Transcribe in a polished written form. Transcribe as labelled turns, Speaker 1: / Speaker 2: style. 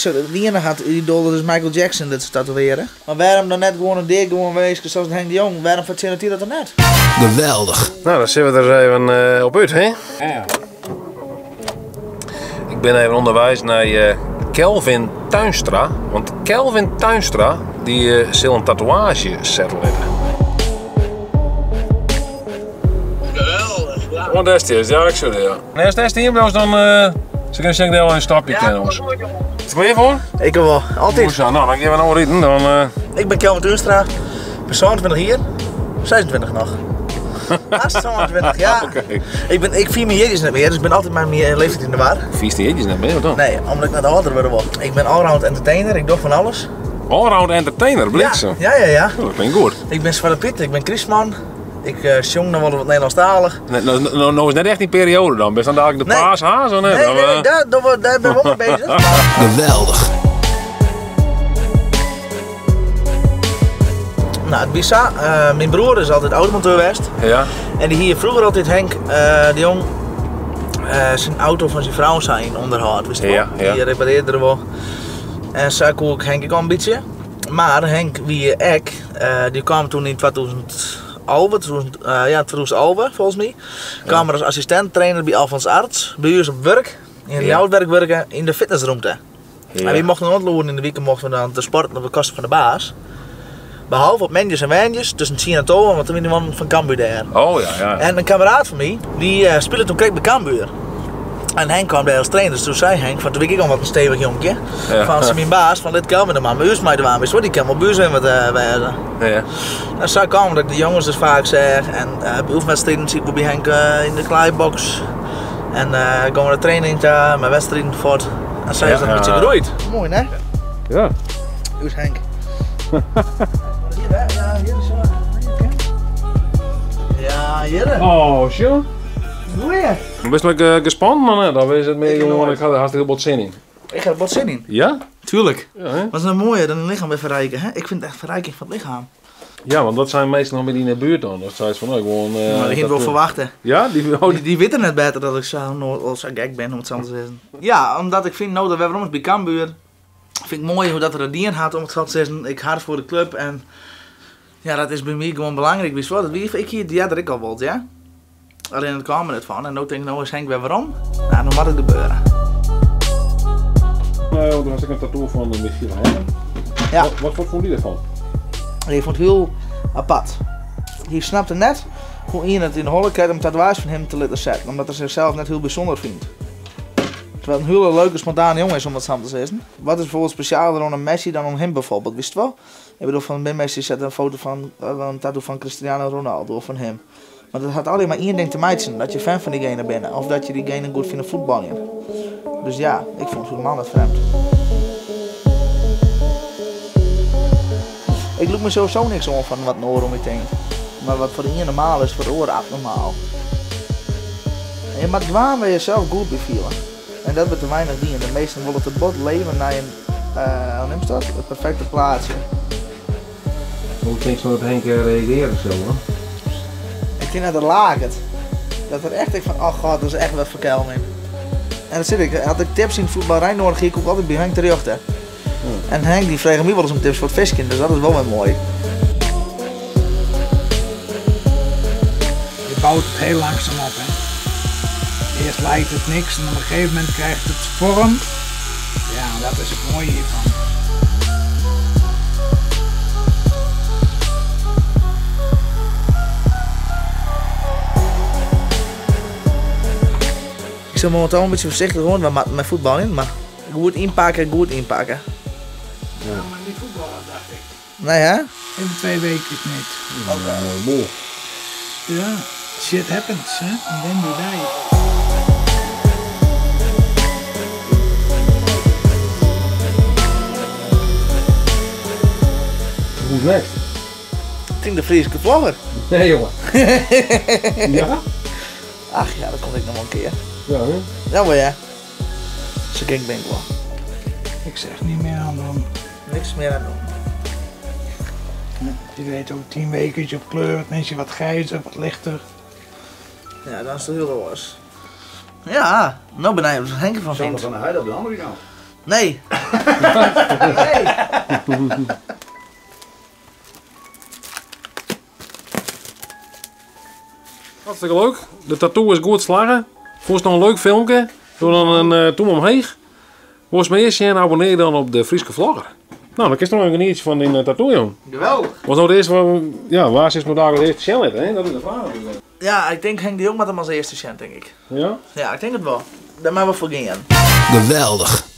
Speaker 1: De iene hat idoal, dat is Michael Jackson, dat se tatoeëarje. Mar wêrom dan net gewoan in deagewoan minske sa as Henk de Jong? Wêrom fertsjinnet hy dat dan net?
Speaker 2: Geweldich.
Speaker 3: Nou, dan sille we der even op út, hè?
Speaker 4: Ja.
Speaker 3: Ik bin even ûnderweis nei Kelvin Tuinstra, want Kelvin Tuinstra dy sil in tatoeaazje sette litte.
Speaker 1: Geweldich, ja.
Speaker 3: Oant dêr is, ja, ik soe ja. Nee, as dêr stean bliuwst, dan se kinne sjen dêr al in stapje kin ons. Is it klear foar?
Speaker 1: Ik wol, altyd.
Speaker 3: Goed zo, nou dan gean we no riden. Dan,
Speaker 1: Ik bin Kelvin Tuinstra, ik bin 27 jier, 26 noch. Hast 27, ja.
Speaker 3: Oké.
Speaker 1: Ik, bin, ik fier myn jierdeis net mear, dus ik bin altyd mei myn leeftiid yn de war.
Speaker 3: Fierst de jierdeis net mear, wat dan?
Speaker 1: Nee, omdat ik net âlder wurde wol. Ik bin allround entertainer, ik doch fan alles.
Speaker 3: Allround entertainer, bliksem.
Speaker 1: Ja, ja, ja.
Speaker 3: Oh, dat klinkt goed.
Speaker 1: Ik bin Swarte Piet, ik bin krystman. Ik sjong noch wol wat Nederlânsktalich.
Speaker 3: Nee, no, no, no is net echt dyn perioade dan. Bist dan dadelijk de
Speaker 1: Nee.
Speaker 3: paashaas of net?
Speaker 1: Nee,
Speaker 3: Of,
Speaker 1: nee,
Speaker 3: eh,
Speaker 1: daar, daar, daar ben ik wel mee bezig.
Speaker 2: Geweldich.
Speaker 1: Nou, it wie sa, myn broer is altyd automonteur west.
Speaker 3: Ja.
Speaker 1: En dy hie froeger altyd Henk de Jong syn auto fan syn frou sa yn ûnderhâld, wist wol?
Speaker 3: Ja, ja.
Speaker 1: Dy reparearde er wol. En sa koe ik Henk ek al in bytsje. Mar Henk wie ek, dy kaam toen yn 2011, ja, 2011 folgens my, kaam er as assistint-trainer by Alfons Arts, by ús op wurk, yn Ljouwert wêr't ik wurke, yn de fitnessrûmte.
Speaker 3: Ja.
Speaker 1: En wy mochten in oantal oeren yn de wike mochten we dan te sporten op de kosten fan de baas. Behalve op moandeis en woansdeis tusken tsien en tolve, want dan wie de man fan Cambuur dêr.
Speaker 3: Oh ja, ja.
Speaker 1: En in kameraad fan my, dy spile toen krekt by Cambuur. En Henk kwam dêr as trainer, dus toen sei Henk, fan toen wie ik al wat in stevich jonkje,
Speaker 3: Ja.
Speaker 1: fan tsjin myn baas, fan lit Kelvin dan mar by ús meidwaan, witst wol, dy kin wol by ús even wat wêze.
Speaker 3: Ja.
Speaker 1: En sa kaam dat ik de jonges dus faak seach en by oefenwedstriden siet ik wol by Henk yn de klaaiboks. En gongen we de training ta, mei wedstriden fuort. En sa is dat in bytsje groeid. Moai, ne?
Speaker 3: Ja.
Speaker 1: Us Henk. Hier, hè? Ja, hier is zo. Ja, hier.
Speaker 3: Oh, sjoch.
Speaker 1: Goeie.
Speaker 3: Bist lekker gespannen of net? Of is it mear
Speaker 1: Ik
Speaker 3: gewoan,
Speaker 1: nooit.
Speaker 3: ik ha der hartstikke bot sin yn.
Speaker 1: Ik ha der bot sin yn.
Speaker 3: Ja?
Speaker 1: Tuurlijk.
Speaker 3: Ja, hè?
Speaker 1: Wat is nou mooier dan een lichaam weer verrijken, hè? Ik vind het echt verrijking van het lichaam.
Speaker 3: Ja, want dat zijn meestal nog bij die in de buurt dan. Dat zei ze van, nou, gewoon...
Speaker 1: Maar die
Speaker 3: dat,
Speaker 1: ging wel verwachten.
Speaker 3: Ja? Die, oh,
Speaker 1: Die weten net beter dat ik zo, nooit, al zo gek ben, om het zo te zeggen. Ja, omdat ik vind, nou, dat we waarom is bij Cambuur. Vind ik mooi hoe dat er dat dien had, om het zo te zeggen. Ik hard voor de club en ja, dat is bij mij gewoon belangrijk. Wist wel, dat wie ik hier, die had er ik al wild, ja. Alleen het kwam er net van en nu denk ik, nou is Henk weer waarom? Nou, dan moet het gebeuren.
Speaker 3: Want er was ook een tattoo van Michiel Heijnen.
Speaker 1: Ja.
Speaker 3: Wat vond die ervan?
Speaker 1: Die vond het heel apart. Die snapte net hoe iemand het in de holle krijgt om tatoeage van hem te laten zetten, omdat hij zichzelf net heel bijzonder vindt. Terwijl het een hele leuke, spontane jongen is om dat samen te zeggen. Wat is bijvoorbeeld specialer aan een Messi dan om hem bijvoorbeeld, wist je wel? Ik bedoel, van bij Messi zet een foto van een tattoo van Cristiano Ronaldo of van hem. Maar dat had alleen maar één ding te maken, dat je fan van diegene bent of dat je diegene goed vindt voetballen. Dus ja, ik vond het helemaal net vreemd. Ik loop me sowieso niks om van wat een oor om je denkt. Maar wat voor de een normaal is, voor de oor abnormaal. En je moet gewoon waar je zelf goed bij voelen. En dat wordt te weinig dienen. De meesten willen te bot leven naar een hoe noem je dat? Het perfecte plaatje.
Speaker 3: Hoe denk je dat Henk reageren zal, hoor?
Speaker 1: Ik denk dat het lagert. Dat er echt ik van, oh god, dat is echt wat voor Kelvin. En dan zit ik, had ik tips in voetbalrij nodig, ik ook altijd bij Henk terecht. Hè. En Henk die vraagt me wel eens om tips voor het visken, dus dat is wel weer mooi.
Speaker 4: Je bouwt het heel langzaam op. Hè. Eerst lijkt het niks en op een gegeven moment krijgt het vorm. Ja, dat is het mooie hiervan.
Speaker 1: Ik zit momenteel een beetje voorzichtig hoor, met mijn voetbal in, maar goed inpakken, goed inpakken.
Speaker 4: Ja, maar niet voetballen, dacht ik.
Speaker 1: Nee, hè?
Speaker 4: Even 2 weken niet.
Speaker 1: Oké.
Speaker 3: Mooi.
Speaker 4: Ja, shit happens, hè? En then you die.
Speaker 3: Who's next?
Speaker 1: Ik denk de Friese vlogger.
Speaker 3: Nee, jongen. Ja?
Speaker 1: Ach ja, dat komt ik nog wel een keer.
Speaker 3: Ja, hè?
Speaker 1: Ja, maar ja. Zo gek ben ik wel.
Speaker 4: Ik zeg niet meer aan doen.
Speaker 1: Niks meer aan doen.
Speaker 4: Je weet ook 10 weken op kleur, dan is je wat grijzer, wat lichter.
Speaker 1: Ja, dan is het heel los. Ja, nou ben ik wat Henk ervan
Speaker 5: Sander
Speaker 1: vindt.
Speaker 5: van der Heijden op de andere kant.
Speaker 1: Nee. Nee.
Speaker 3: Hartstikke leuk. De tattoo is goed slagge. Fûnst noch in leuk filmke? Doe dan in tûm omheech. Wolst mear sjen? Abonnear dan op de Fryske Vlogger. No, dan kinst noch even genietsje fan dyn tattoo, jong.
Speaker 1: Geweldig.
Speaker 3: Was nou de earste van, ja, wa is mo daar het earste sjen litte, hè? Dat is de fraach natuerlik.
Speaker 1: Ja, ik tink Henk de Jong moat him as earste sjen, tink ik.
Speaker 3: Ja?
Speaker 1: Ja, ik tink it wol. Dêr moatte we foar gean.
Speaker 2: Geweldich.